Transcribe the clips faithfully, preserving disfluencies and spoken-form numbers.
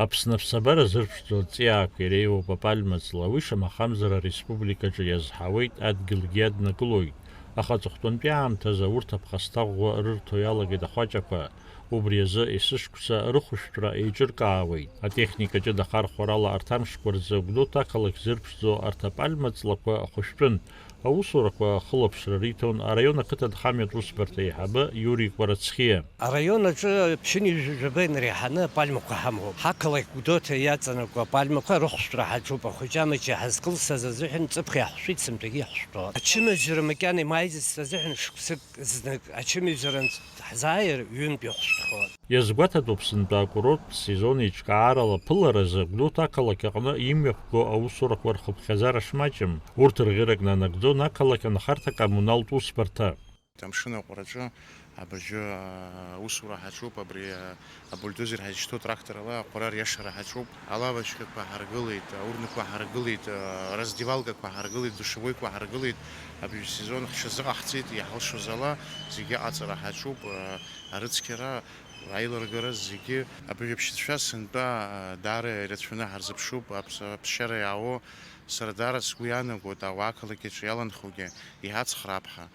Аԥсны аԥсабара зырԥшӡо аҵиаақәа иреиуоуп апальма ҵла, уи шамахамзар ареспубликаҿы иазҳауеит, адгьылгьы иаднакылоит, аха аҵыхәтәантәи аамҭазы урҭ аԥхасҭаӷәӷәа рырҭо иалагеит ахәаҷақәа, убри азы есышықәса рыхәышәтәра еиҿыркаауеит. Атехника ҷыда ахархәарала арҭ амшқәа рзы Гәдоуҭа ақалақь зырԥшӡо арҭ апальма ҵлақәа ахәышәтәын, аусурақәа ахылаԥшра риҭон араион ақыҭанхамҩатә усбарҭа аиҳабы Иури Кәарацхиа. Араион аҿы ԥшьынҩажәа жәаба инареиҳаны апальмақәа ҳамоуп. Ҳақалақь Гәдоуҭа иаҵанакуа апальмақәа рыхәшәтәра ҳаҿуп, ахәыҷы-амаҷы ҳазкылсыз азыҳәан ҵыԥх иаҳшәит, сынтәагьы иаҳшәтәоит. Ачымазара макьана имааиӡацт азыҳәан шықәсык знык ачымазаранӡ ҳзааир, ҩынтә иахәшәтәхоит. Иазгәаҭатәуп сынтәа акурорттә сезон еиҿкаарала аԥыларазы Гәдоуҭа ақалақь аҟны имҩаԥго аусурақәа рхыԥхьаӡара шмаҷым. Урҭ рӷьырак нанагӡон ақалақь анхарҭа-коммуналтә усбарҭа. Амшын аҟәараҿы абыржәы, аа, усура ҳаҿуп, абри, аа, абульдозер ҳазышьҭоу тракторала аҟәара риашара ҳаҿуп, алавочкақәа ҳаргылеит, аурнақәа ҳаргылеит, аа, раздевалкақәа ҳаргылеит, душевойқәа ҳаргылеит, абыржәы сезон ҳҽазыҟаҳҵеит, иҳалшоз ала зегьы аҟаҵара ҳаҿуп, аа, арыцқьара, аилыргара зегьы абыржәы аԥшьацәа сынтәа, аа, даара ирацәаны ҳарзыԥшуп, аԥс-, аԥсшьара иаауа, сара даара сгәы иаанагоит ауаа ақалақь аҿы иаланхогьы, иҳацхраап ҳәа.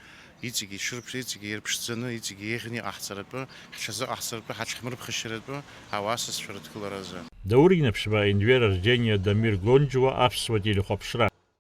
Иҵегьы ишырԥш-, иҵегьы ирԥшӡаны, иҵегьы еиӷьны иҟаҳҵаратәы, ҳҽазыҟаҳҵаратәы, ҳаҽҳмырԥхашьаратәы ауаа сасцәа рыдкыларазы. Даур Инаԥшьба, Енвер Арџьениа, Дамир Гонџьуа, Аԥсуа телехәаԥшра.